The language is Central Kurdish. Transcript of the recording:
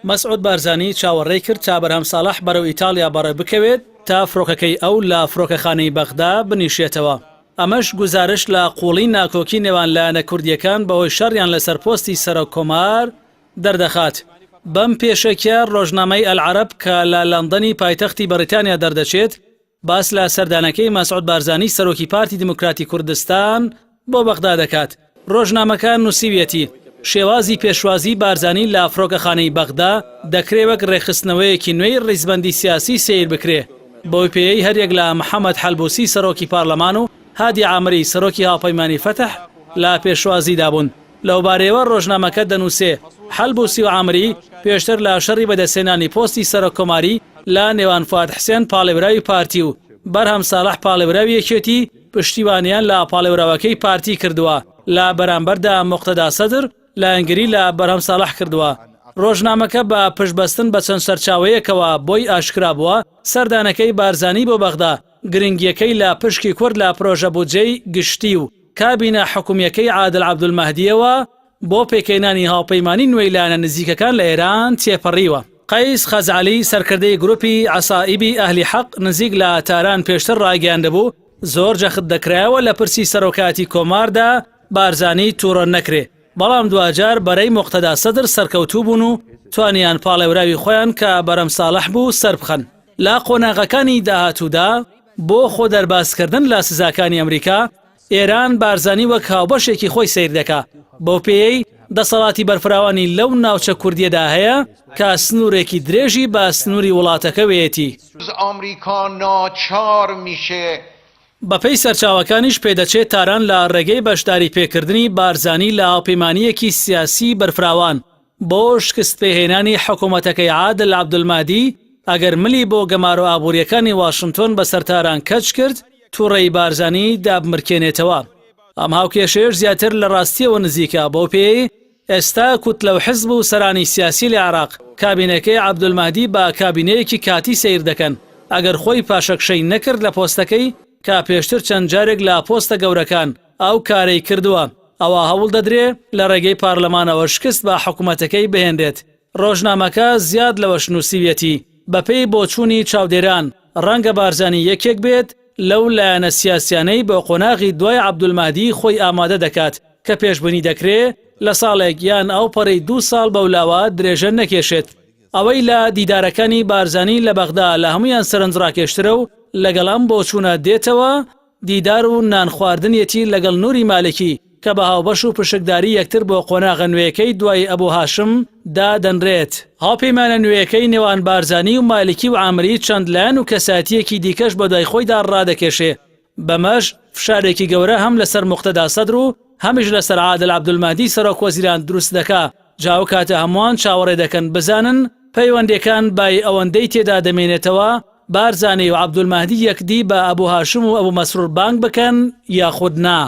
مەسعود بارزانی چاوەڕێی کرد تا بەرهەم ساڵح بەرەو ئیتاڵیا بەڕێ بکەوێت تا فڕۆکەکەی ئەو لە فڕۆکەخانەی بەغدا بنیشێتەوە. ئەمەش گوزارشت لە قووڵی ناکۆکی نێوان لایەنە کوردییەکان بەهۆی شەڕیان لەسەر پۆستی سەرۆک کۆمار دەردەخات. بەم پێشەکیە ڕۆژنامەی ئەلعەرەب کە لە لەندەنی پایتەختی بەڕیتانیا دەردەچێت، باس لە سەردانەکەی مەسعود بارزانی سەرۆکی پارتی دیموکراتی کوردستان بۆ بەغدا دەکات. ڕۆژنامەکە نووسیویەتی، شێوازی پێشوازیی بارزانی لە فڕۆکەخانەی بەغدا دەکرێ وەک ڕێکخستنەوەیەکی نوێی ڕیزبەندی سیاسی سەیر بکرێ، بەو پێیەی هەریەک لە محەمەد حەلبوسی سەرۆکی پارلەمان و هادی عامری سەرۆکی هاوپەیمانی فەتح لە پێشوازیدا بوون. لەوبارەیەوە ڕۆژنامەکە دەنووسێ، حەلبوسی و عامری پێشتر لە شەڕی بەدەستهێنانی پۆستی سەرۆککۆماری لە نێوان فوئاد حسێن پاڵێوراوی پارتی و بەرهەم ساڵح پاڵێوراوی یەکێتی پشتیوانیان لە پاڵێوراوەکەی پارتی کردووە، لە بەرامبەردا موقتەدا سەدر لایەنگری لە بەرهەم ساڵح کردووە. ڕۆژنامەکە بە پشتبەستن بە چەند سەرچاوەیەکەوە بۆی ئاشکرا بووە، سەردانەکەی بارزانی بۆ بەغدا گرنگییەکەی لە پشکی کورد لە پرۆژە بودجەی گشتی و کابینە حکومییەکەی عادل عەبدولمەهدییەوە بۆ پێکهێنانی هاوپەیمانی نوێی لایەنە نزیکەکان لە ئێران تێپەڕیوە. قەیس خەزعەلی سەرکردەی گروپی عەسائیبی ئەهلی حەق نزیک لە تاران پێشتر ڕایگەیاندبوو، زۆر جەخت دەکرایەوە لە پرسی سەرۆکایەتی کۆماردا بارزانی توڕە نەکرێ، بەڵام دواجار بەرەی موقتەدا سەدر سەرکەوتوو بوون و توانیان پاڵێوراوی خۆیان کە بەرەم ساڵح بوو سەربخەن. لە قۆناغەکانی داهاتوودا بۆ خۆدەربازکردن لە سزاکانی ئەمریکا، ئێران بارزانی وەک هاوبەشێکی خۆی سەیر دەکا، بەوپێیەی دەسەڵاتی بەرفراوانی لەو ناوچە کوردییەدا هەیە کە سنوورێکی درێژی بە سنووری وڵاتەکەوەیەتی. بەپێی سەرچاوەکانیش پێدەچێت تاران لە ڕێگەی بەشداریپێکردنی بارزانی لە هاوپەیمانییەکی سیاسیی بەرفراوان بۆ شکستپێهێنانی حکومەتەکەی عادل عەبدولمەهدی، ئەگەر ملی بۆ گەمارۆ ئابوورییەکانی واشنتۆن بەسەر تاران کەچ کرد، تووڕەیی بارزانی دابمرکێنێتەوە. ئەم هاوکێشەیەش زیاتر لە ڕاستییەوە نزیکە، بەو پێیەی ئێستا کوتلە و حزب و سەرانی سیاسی لە عێراق، کابینەکەی عەبدولمەهدی بە کابینەیەکی کاتی سەیر دەکەن، ئەگەر خۆی پاشەکشەی نەکرد لە پۆستەکەی، کە پێشتر چەند جارێک لە پۆستە گەورەکان ئەو کارەی کردووە، ئەوا هەوڵ دەدرێ لە ڕێگەی پارلەمانەوە شکست بە حکومەتەکەی بهێنرێت. ڕۆژنامەکە زیاد لەوەش نووسیویەتی، بەپێی بۆچوونی چاودێران، ڕەنگە بارزانی یەکێک بێت لەو لایەنە سیاسیانەی بۆ قۆناغی دوای عەبدولمەهدی خۆی ئامادە دەکات کە پێشبینی دەکرێ لە ساڵێک یان ئەوپەڕی دوو ساڵ بەولاوە درێژە نەکێشێت. ئەوەی لە دیدارەکانی بارزانی لە بەغدا لە هەموویان سەرنجڕاکێشترە و لەگەڵ ئەم بۆچوونە دێتەوە، دیدار و نان خواردنیەتی لەگەڵ نوری مالکی کە بە هاوبەش و پشکداری یەکتر بۆ قۆناغە نوێیەکەی دوای ئەبو هاشم دادەنرێت. هاوپەیمانە نوێیەکەی نێوان بارزانی و مالکی و عامری چەند لایەن و کەسایەتییەکی دیکەش بەدوای خۆیدا ڕادەکێشێ، بەمەش فشارێکی گەورە هەم لەسەر موقتەدا سەدر و هەمیش لەسەر عادل عەبدولمەهدی سەرۆکوەزیران دروست دەکا، جا ئەو کاتە هەمووان چاوەڕێ دەکەن بزانن پەیوەندیەکان بای ئەوەندەی تێدا دەمێنێتەوە بارزانی و عەبدولمەهدی یەکدی بە ئەبو هاشم و ئەبو مەسرور بانگ بکەن یاخود نا.